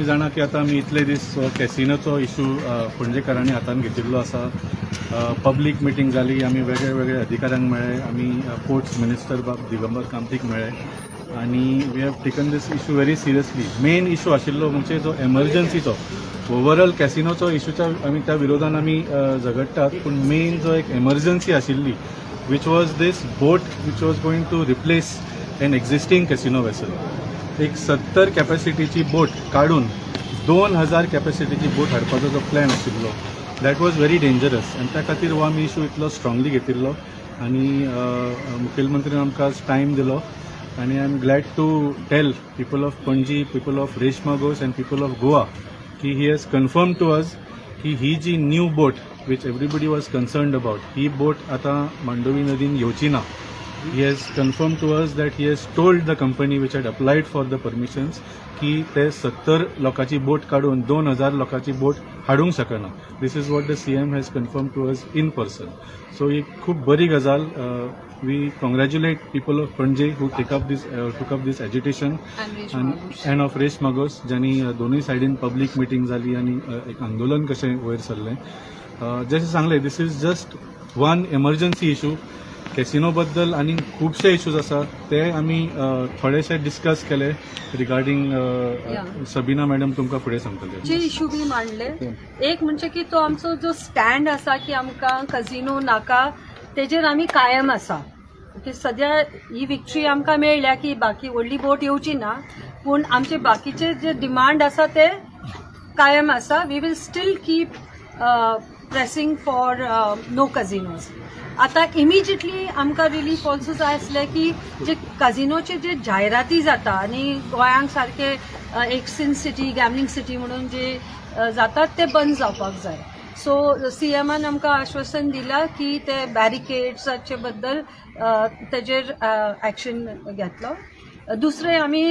तुमी जाणा की आतां आमी इतले दीस कॅसिनोचो इशू पणजेकारांनी हातान घेतिल्लो आसा. पब्लीक मिटींग जाली, आमी वेगळे वेगळे अधिकाऱ्यांक मेळ्ळे, आमी पोर्ट्स मिनिस्टर बाब दिगंबर कामतीक मेळ्ळे आनी we have taken this issue very seriously. Main issue आशिल्लो म्हणजे जो एमर्जन्सीचो, ओवरऑल कॅसिनोचो इशूच्या आमी त्या विरोधान आमी झगडटात, पूण मेन जो एक एमर्जन्सी आशिल्ली, which was this boat which was going to replace an existing casino vessel. एक 70 कॅपॅसिटीची बोट काडून 2000 कॅपॅसिटीची बोट हाडपाचो जो प्लॅन आशिल्लो, that was very dangerous आनी त्या खातीर हो आमी इशू इतलो स्ट्रांगली घेतिल्लो आनी मुखेलमंत्रीन आमकां आज टायम दिलो आनी I am glad to tell people of Panaji, people of Reis Magos and people of Goa की he has confirm to us की ही जी new boat which everybody was concerned about, ही बोट आतां मांडोवी नदीन येवची ना. He has confirmed to us that he has told the company which had applied for the permissions की ते 70 लोकांची बोट काडून 2000 लोकांची बोट हाडूंक शकना. This is what the CM has confirm to us in person. So ही खूब बरी गजाल. We congratulate people of Panaji who take up this took up this agitation and of Reis Magos, ज्यांनी दोनूय सायडीन पब्लीक मिटींग जाली आनी एक आंदोलन कशें वयर सरलें. जशें सांगलें, this is just one emergency issue. Casino बद्दल आनी खुबशे इश्यूज आसात, ते आमी थोडेशे डिस्कस केले रिगार्डींग. सबीना मॅडम तुमकां फुडें सांगतले. जे इशू बी मांडले, एक म्हणजे की तो आमचो जो स्टँड आसा की आमकां कझिनो नाका, तेजेर आमी कायम आसा. ओके, सद्या ही विक्ट्री आमकां मेळ्ळ्या की बाकी व्हडली बोट येवची ना, पूण आमचे बाकीचे जे डिमांड आसा ते कायम आसा. We will still keep pressing for no casinos. आता इमिजिएटली आमकां रिलीफ ऑल्सो जाय आसलें की जे कझिनोचे जे जायराती जाता आनी गोंयांक सारके एक सिन सिटी, गॅमलिंग सिटी म्हणून जे जातात, ते बंद जावपाक जाय. सो सीएमान आमकां आश्वासन दिलां की ते बॅरिकेड्साचे बद्दल तेजेर एक्शन घेतलो. दुसरें आमी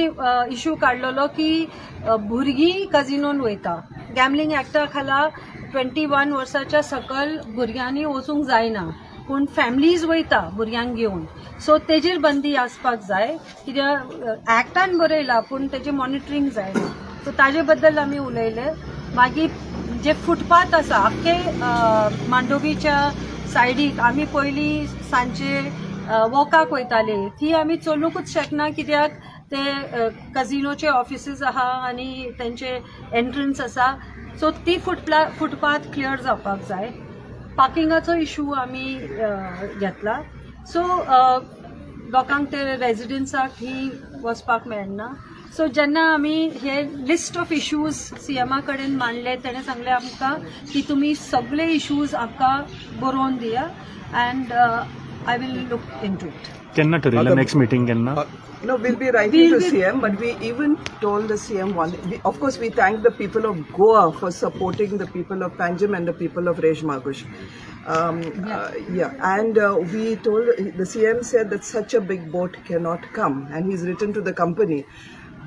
इशू काडलेलो की भुरगीं कझिनोन वयता. गॅमलिंग एक्टा खाला 21 वर्साच्या सकल भुरग्यांनी वचूंक जायना, पूण फॅमिलीज वयता भुरग्यांक घेवन. सो तेजेर बंदी आसपाक जाय, कित्याक एक्टान बरयला पूण तेजें मॉनिटरींग जायना. सो ताजे बद्दल आमी उलयले. मागीर जे फुटपाथ आसा आख्खे मांडोवीच्या सायडीक, आमी पयलीं सांजचे वॉकाक वयताले, ती आमी चलूंकूच शकना, कित्याक ते कझिनोचे ऑफिसीस आहा आनी तेंचे एंट्रन्स आसा. सो ती फुटपाथ क्लियर जावपाक जाय. पार्किंगाचो इशू आमी घेतला. सो लोकांक ते रेजिडन्साक ही वचपाक मेळना. सो जेन्ना आमी हे लिस्ट ऑफ इश्यूज सीएमा कडेन मांडले, तेणें सांगलें आमकां की तुमी सगळे इश्यूज आमकां बरोवन दिया and I will look into it. केन्ना ठरयलं नेक्स्ट मिटींग केन्ना? No, we'll be writing We'll to CM, but we even told the CM one. Of course, we thank the people of Goa for supporting the people of Panjim and the people of Reis Magos. Yeah, and we told the CM said that such a big boat cannot come, and he's written to the company.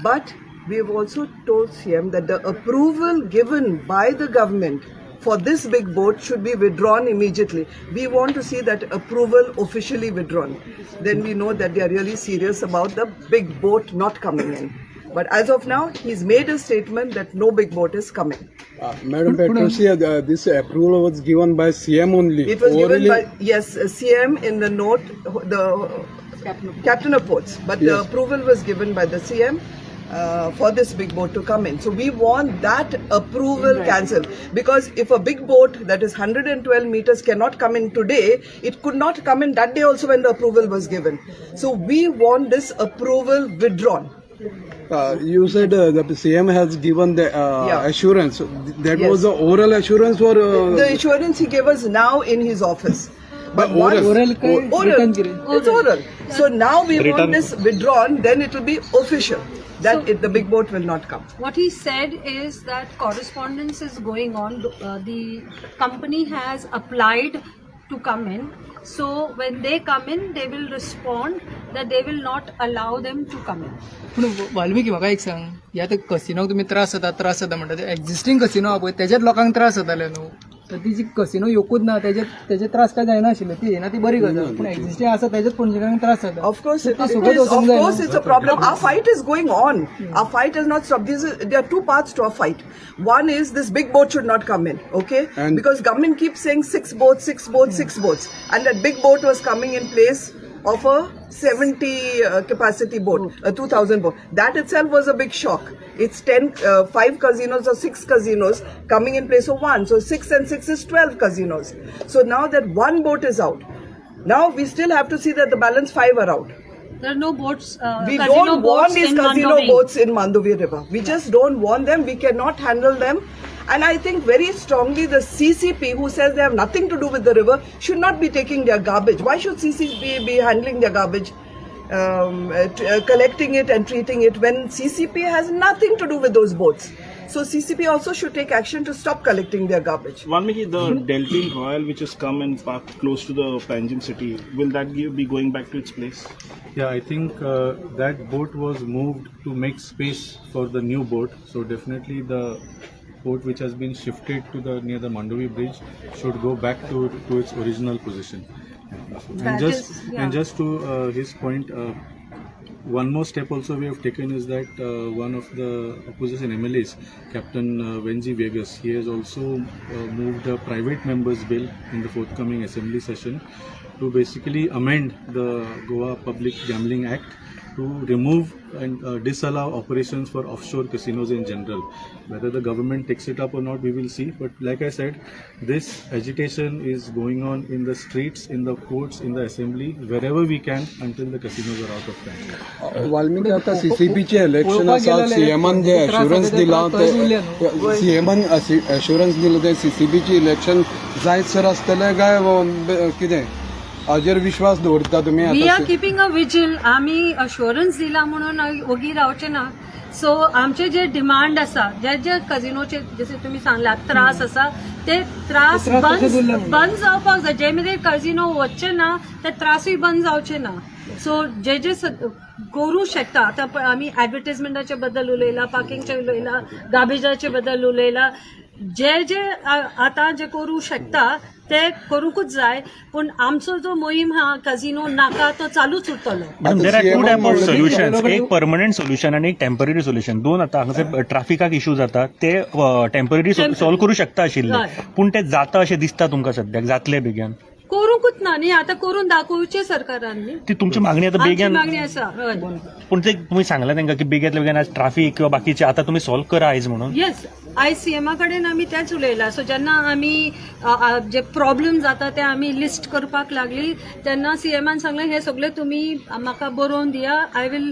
But we have also told CM that the approval given by the government for this big boat should be withdrawn immediately. We want to see that approval officially withdrawn. Then we know that they are really serious about the big boat not coming in. But as of now, he's made a statement that no big boat is coming. Madam Patricia, this approval was given by CM only. It was given Orally- by, yes, CM in the note, the captain of ports, but the approval was given by the CM for this big boat to come in. So we want that approval cancelled because if a big boat that is 112 meters cannot come in today, it could not come in that day also when the approval was given. So we want this approval withdrawn. You said the CM has given the assurance. That was the oral assurance or The assurance he gave us now in his office. But oral. Oral, oral. It's oral. So now we want this withdrawn, then it will be official that the big boat will not come. What he said is that correspondence is going on. The company has applied to come in. So when they come in, they will respond that they will not allow them to come in. पूण वाल्मिकी, म्हाका एक सांग, हे आतां कसिनोक तुमी त्रास जाता त्रास जाता म्हणटा, ते एक्झिस्टींग कसिनो आहा पळय, तेजेच लोकांक त्रास जाताले न्हू. तर ती जी कसिनो येवकूच ना तेजे त्रास काय जायनाशिल्ले. ती येयना ती बरी गजाल, पूण एक्झिस्टींग आसा तेजेच पणजेकारांक त्रास जाता. Of course, it ते is. सोबत Of वचूंक जायना. course, it's a problem. Our fight is going on. Our fight has not stopped. There are two parts to our fight. One is this big boat should not come in, okay? Because government keeps saying six boats, six boats, six boats, and that big boat was coming in place of a 70 capacity boat, a 2000 boat. That itself was a big shock. It's 10, 5 casinos or 6 casinos coming in place of one. So 6 and 6 is 12 casinos. So now that one boat is out, now we still have to see that the balance 5 are out. There are no boats. We casino don't boats want these in casino Mandovi. Boats in Mandovi River. We just don't want them. We cannot handle them. And I think very strongly the CCP, who says they have nothing to do with the river, should not be taking their garbage. Why should CCP be handling their garbage, collecting it and treating it when CCP has nothing to do with those boats? So CCP also should take action to stop collecting their garbage. Valmiki, the Deltin Royal which has come and parked close to the Panjim city, will that be going back to its place? Yeah, I think that boat was moved to make space for the new boat. So definitely the boat which has been shifted to the near the Mandovi bridge should go back to its original position. And That just is- yeah. and just to his point, one more step also we have taken is that one of the opposition MLAs, Captain Venzi Vegas, he has also moved a private members bill in the forthcoming assembly session to basically amend the Goa Public Gambling Act to remove and disallow operations for offshore casinos in general. Whether the government takes it up or not, we will see. But like I said, this agitation is going on in the streets, in the courts, in the assembly, wherever we can until the casinos are out of town. Valmiki, आता सीसीपीचे election पळोवपाक आसा. गेल्यार सीएमान जे त्रास assurance जाता ते दिला, त्रास उरले ते सीएमान एश्युरन्स दिला ते सीसीपीचे इलेक्शन जायत सर आसतले काय कितें, हाजेर विश्वास दवरता तुमी? We are आतां keeping a vigil. आमी अश्योरन्स दिला म्हणून ओगी रावचे ना. सो आमचे जे डिमांड आसा, जे जे कजिनोचे जसे तुम्ही सांगला त्रास आसा, ते त्रास ते त्रास तशेच उरले बंद म्हणून. बंद जावपाक जाय. जे मेरेन कजिनो वचचे ना ते त्रासूय बंद जावचे ना. सो जे जे करूं शकता आतां आमी ऍडवर्टायजमेंटाचे बद्दल उलयला, पार्किंगचे उलयला, गार्बेजाचे बद्दल उलयला, जे जे आतां जे करूं शकता ते करूंकूच जाय. पूण आमचो जो मोहीम हा कजिनो नाका तो चालूच उरतलो. Madam, there are two type of solution. CM एक परमनंट सोल्युशन आनी एक टेम्पररी सोल्युशन. दोन आतां हांगासर ट्राफिकाक इशू जाता ते टेम्पररी सॉल्व करूं शकता आशिल्ले, पूण ते जाता अशें दिसता तुमकां सद्याक जातले बेगीन? करूंकूच ना न्ही, आतां करून दाखोवचें सरकारान न्ही. ती तुमची मागणी आतां आमची बेगीन मागणी आसा, हय. पूण ते तुमी सांगला तांकां की बेगीन बेगीन आज ट्राफीक किंवा बाकीचे आतां तुमी सॉल्व करा आयज म्हणून? येस, आयज सीएमा कडेन आमी तेंच उलयला. सो जेन्ना आमी जे प्रॉब्लेम जाता ते आमी लिस्ट करपाक लागली तेन्ना सीएमान सांगलें, हे सगळे तुमी म्हाका बरोवन दिया, I will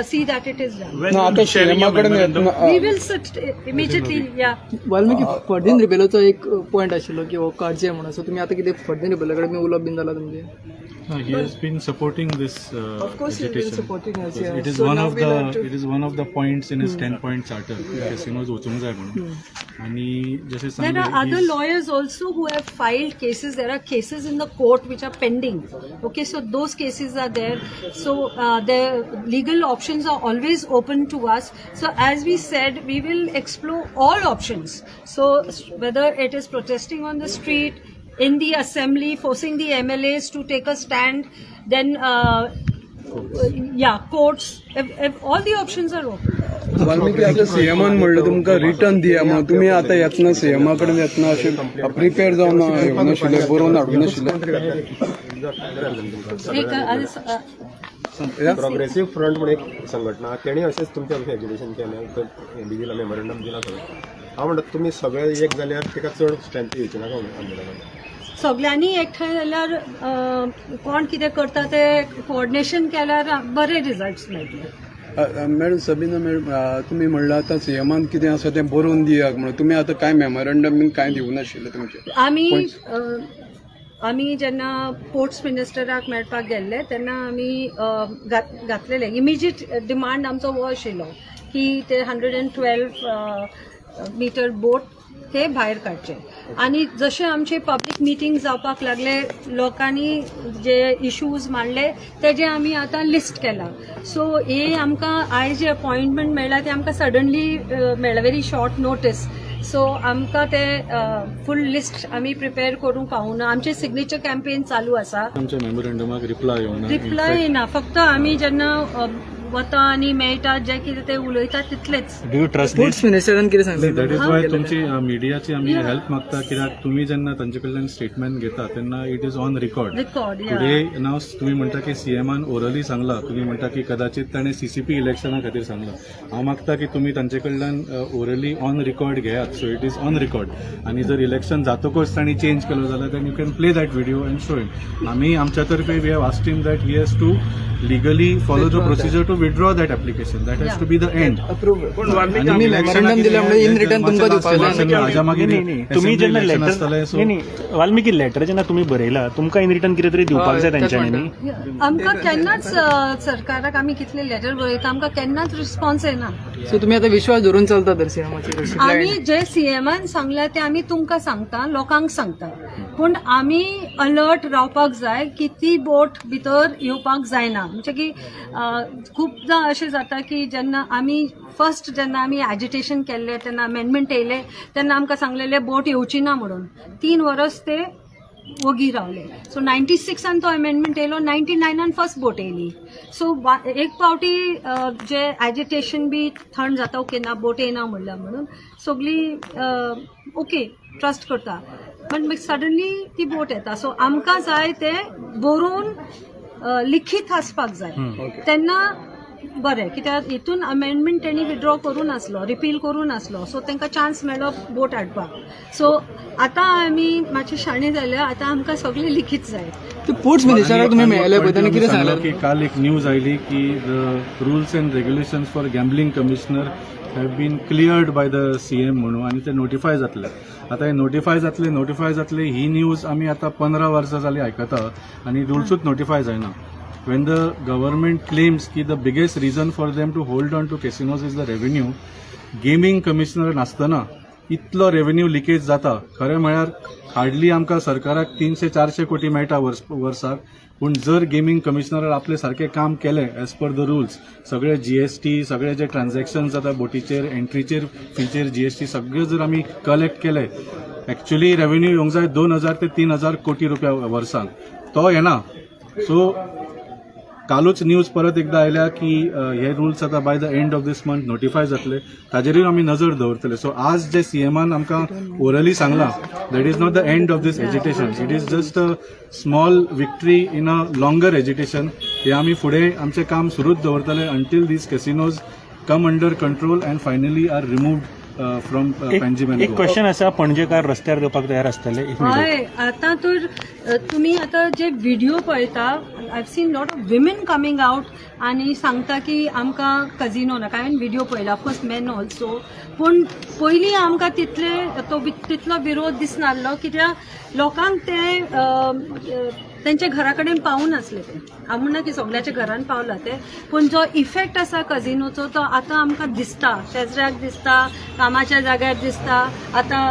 see that it is done. When ना will आतां be sharing CMA your कडेन memorandum? येतना we will sit immediately, yeah. Valmiki, Ferdinand रिबेलोचो एक पॉयंट आशिल्लो की हो काडचे म्हणून, सो तुमी आतां कितें फर्दिन रिबेलो कडेन उलोवप बीन जालां तुमचें? He has been supporting this Of course he's been agitation. Supporting us, Because yeah. It is So one now of we'll the have to- it is one of the points in his 10 point charter. Casinos वचूंक जाय म्हणून आणि जशें There are सांगलें, other he's- lawyers also who have filed cases. There are cases in the court which are pending. Okay, so those cases are there. So the legal options are always open to us. So as we said, we will explore all options. So whether it is protesting on the street, in the assembly, forcing the MLAs to take a stand, then yeah, courts. If all the options are open. Valmiki, आतां सीएमान म्हणलें तुमकां return दिया म्हणून, तुमी आतां येतना सीएमा कडेन येतना अशें प्रिपेर जावन येवनाशिल्ले, बरोवन हाडूं नाशिल्ले? एक, प्रोग्रेसिव्ह फ्रंट म्हणून एक संघटना, तेणी अशेंच तुमच्या भशेन एज्युकेशन केलें, तर दिला मेमोरंडम दिला सगळें. हांव म्हणटा तुमी सगळे एक जाल्यार ताका चड स्ट्रेंथ येवची ना काय आंदोलनाक? सगल्यांनी एकठांय जाल्यार कोण कितें करता ते कोऑर्डिनेशन केल्यार बरे रिजल्ट्स मेळटले. मॅडम, सबीना मॅडम, तुमी म्हणलां आतां सीएमान कितें आसा तें बरोवन दियात म्हणून, तुमी आतां कांय मेमोरंडम बीन कांय दिवं नाशिल्लें तुमचें? आमी जेन्ना पोर्ट्स मिनिस्टराक मेळपाक गेल्ले तेन्ना आमी घातलेले इमिजिएट डिमांड आमचो हो आशिल्लो की ते 112 meter boat ते भायर काडचे. आनी जशे आमचे पब्लीक मिटींग जावपाक लागले, लोकांनी जे इश्यूज मांडले तेजे आमी आतां लिस्ट केला. सो हे आमकां आयज जे अपॉयंटमेंट मेळ्ळा ते आमकां सडनली मेळ्ळा, व्हेरी शॉर्ट नोटीस. सो आमकां ते फूल लिस्ट आमी प्रिपेर करूंक पावूना. आमचें सिग्नेचर कॅम्पेन चालू आसा. आमच्या मेमोरेंडमाक रिप्लाय येवना. रिप्लाय येना. फक्त आमी जेन्ना वता आनी मेळटा, जे कितें ते उलयता तितलेच. Do you trust? Sports मिनिस्टरान कितें सांगलें? That is why तुमची मिडियाची आमी हेल्प मागता, कित्याक तुमी जेन्ना तांचे कडल्यान स्टेटमेंट घेता तेन्ना it is on record. Record, या. टुडे नाव तुमी म्हणटा की सीएमान ओरली सांगला, तुमी म्हणटा की कदाचित ताणें सीसीपी इलेक्शना खातीर सांगला. हांव मागता की तुमी तांचे कडल्यान ओरली ऑन रिकॉर्ड घेयात, so it is on record. आनी जर इलेक्शन जातकच तांणी चेंज केलो जाल्यार then you can play that video and show it. आमी आमच्या तर्फे we have asked him that he has to legally follow the procedure to withdraw that application. That has to be the end. Approve. पूण वाल्मिकी, तुम्ही memorandum दिल्या म्हणजे in return तुमकां दिवपाक जाय. हाज्या मागीर नाही, नाही. तुम्ही जेन्ना इलेक्शन लेटर आसतलें, सो नाही नाही, वाल्मिकी, लेटर जेन्ना तुमी बरयला, तुमकां इन रिटर्न कितें तरी दिवपाक जाय हय, तेच तेंच्यांनी न्ही. आमकां केन्नाच सरकाराक आमी कितले लेटर बरयता, आमकां केन्नाच रिस्पॉन्स येना. सो तुम्ही आता विश्वास धरून चलता तर सीएमाचेर? आमी जे सीएमान सांगला ते आमी तुमकां सांगता, लोकांक सांगता, पूण आमी अलर्ट रावपाक जाय की ती बोट भितर येवपाक जायना. म्हणजे की खुबदां अशें जाता की जेन्ना आमी फर्स्ट जेन्ना आमी एजिटेशन केल्लें, तेन्ना अमेंडमेंट येयले तेन्ना आमकां सांगलेलें बोट येवची ना म्हणून. 3 वर्स ते वोगी रावले. सो 96 तो अमेंडमेंट येयलो, 99 नान फर्स्ट बोट येयली. सो एक पावटी जे एजिटेशन बी थंड जाता, ओके ना बोट येना म्हणल्या म्हणून सगळी ओके ट्रस्ट करता, बट मागीर सडनली ती बोट येता. सो आमकां जाय ते बरोवन लिखीत आसपाक जाय, तेन्ना बरें. कित्याक हितून अमेंडमेंट तेणी विड्रॉ करूं नासलो, रिपील करूं नासलो, सो तांकां चान्स मेळ्ळो बोट हाडपाक. सो आतां आमी मातशे शाणे जाल्या, आतां आमकां सगळें लिखीत जाय. ते स्पोर्ट्स मिनिस्टराक तुम्ही मेळ्ळे पळय, ताणें कितें सांगलो सांगलें? की काल एक न्यूज आयली की the rules and regulations for gambling commissioner have been cleared by the CM म्हणून आनी ते नोटिफाय जातले. आतां हे नोटिफाय जातले, नोटिफाय जातले, ही न्यूज आमी आतां 15 वर्सां जाली आयकता आनी रुल्सूच नोटिफाय जायना. When the government claims की the biggest reason for them to hold on to casinos is the revenue, gaming commissioner नासतना इतलो रेव्हेन्यू लिकेज जाता. खरें म्हळ्यार हार्डली आमकां सरकाराक 300-400 कोटी मेळटा वर्स वर्साक, पूण जर गेमींग कमिशनरान आपलें सारकें काम केलें एज पर the rules, सगळे जीएसटी, सगळे जे ट्रान्झॅक्शन जाता बोटीचेर, एंट्रीचेर, फीचेर जीएसटी सगळे जर आमी कलेक्ट केले, एक्च्युली रेव्हेन्यू येवंक जाय 2000 ते 3000 कोटी रुपया वर्साक, तो येना. सो कालूच न्यूज परत एकदा आयल्या की हे रुल्स आतां by the end of this month notify जातले. ताजेरूय आमी नजर दवरतले. सो आज जे सीएमान आमकां ओरली सांगलां, that is not the end of this agitation. It is just a small victory in a longer agitation. हे आमी फुडें आमचें काम सुरूच दवरतले until these casinos come under control and finally R removed from Panjim and एक question आसा, पणजेकार रस्त्यार देवपाक तयार आसतले if needed? हय, आतां तर तुमी आतां जे व्हिडिओ पळयता, I seen lot of women coming out आनी सांगता की आमकां कजिनो नाका. हांवें व्हिडिओ पळयला, ऑफकोर्स मेन ऑल्सो, पूण पयलीं आमकां तितले तो तितलो विरोध दिसनासलो, कित्याक लोकांक ते तेंच्या घरा कडेन पावूं नासले ते. हांव म्हणना की सगळ्याच्या घरान पावला ते, पूण जो इफेक्ट आसा कजिनोचो तो आतां आमकां दिसता, शेजऱ्याक दिसता, कामाच्या जाग्यार दिसता, आतां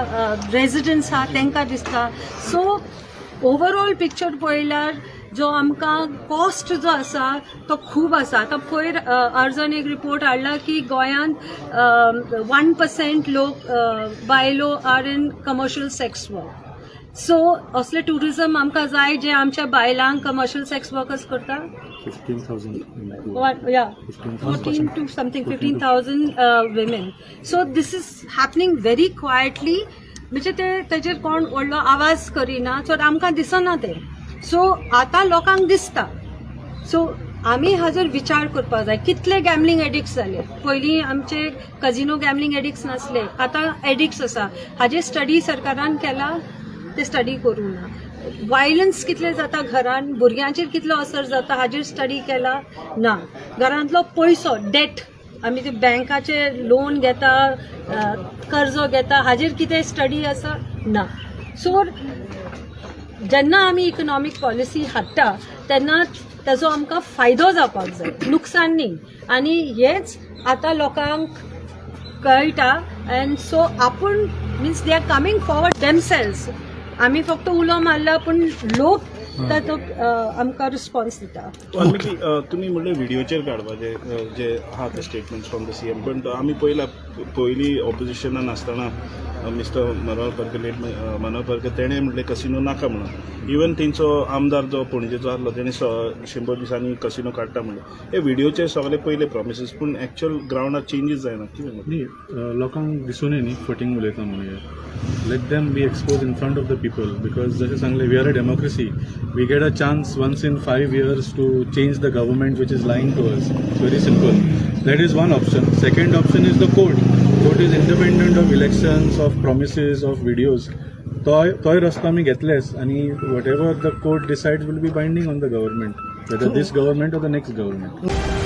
रेजिडंट्स आहा तांकां दिसता. सो ओवरऑल पिक्चर पळयल्यार जो आमकां कॉस्ट जो आसा तो खूब आसा. आतां पयर अर्जन एक रिपोर्ट हाडला की गोंयांत 1% लोक बायलो are in commercial sex work. So असले टुरिझम आमकां जाय जे आमच्या बायलांक कमर्शियल सेक्स वर्कर्स करता? 15,000. One, yeah, 14 to something, 15,000 women. So this is happening very quietly. म्हणजे ते तेजेर कोण व्हडलो आवाज करिना, सो आमकां दिसना ते. सो आतां लोकांक दिसता. सो आमी हाजर विचार करपाक जाय कितले गॅमलिंग एडिक्ट्स जाले. पयलीं आमचे कजिनो गॅमलिंग एडिक्ट्स नासले, आतां एडिक्ट्स आसा. हाजेर स्टडी सरकारान केला? ते स्टडी करूं ना. वायलन्स कितले जाता घरान, भुरग्यांचेर कितलो असर जाता, हाजेर स्टडी केला ना. घरांतलो पयसो, डेट, आमी ते बँकाचे लोन घेता, कर्ज घेता, हाजेर कितें स्टडी आसा? ना. सो जेन्ना आमी इकनॉमीक पॉलिसी हाडटा तेन्ना ताजो आमकां फायदो जावपाक जाय, लुकसाण न्ही. आनी हेच आतां लोकांक कळटा अँड सो आपूण means they are coming forward themselves. आमी फक्त उलो मारला, पूण लोक ताचो आमकां रिस्पॉन्स दिता. वाल्मिकी, तुमी म्हणलें व्हिडिओचेर काडपाचे जे आहा ते स्टेटमेंट्स फ्रॉम the CM, पण आमी पयला पयलीं ऑपोजिशनान आसतना मिस्टर मनोहर पर्रीकर, लेट मनोहर पर्रीकर, तेणें म्हटलें कसिनो नाका म्हणून. इवन तेंचो आमदार जो पणजेचो आहलो तेणें 100 दिसांनी कसिनो काडटा म्हणलें. हे व्हिडियोचे सगळे पयले प्रॉमिसीस, पूण एक्चुअल ग्रावंडार चेंजीस जायना. कितें म्हणटा? न्ही, लोकांक दिसून न्ही फटींग उलयता म्हणून. Let them be expose in front of the people, because जशें सांगलें, we are a democracy. We get a chance once in 5 years to change the government which is lying to us. Very simple. That is one option. Second option is the court. Court is independent of elections, of promises, of videos. तोय तोय रस्तो आमी घेतलेच आनी whatever the court decide will be binding on the government, whether this government or the next government.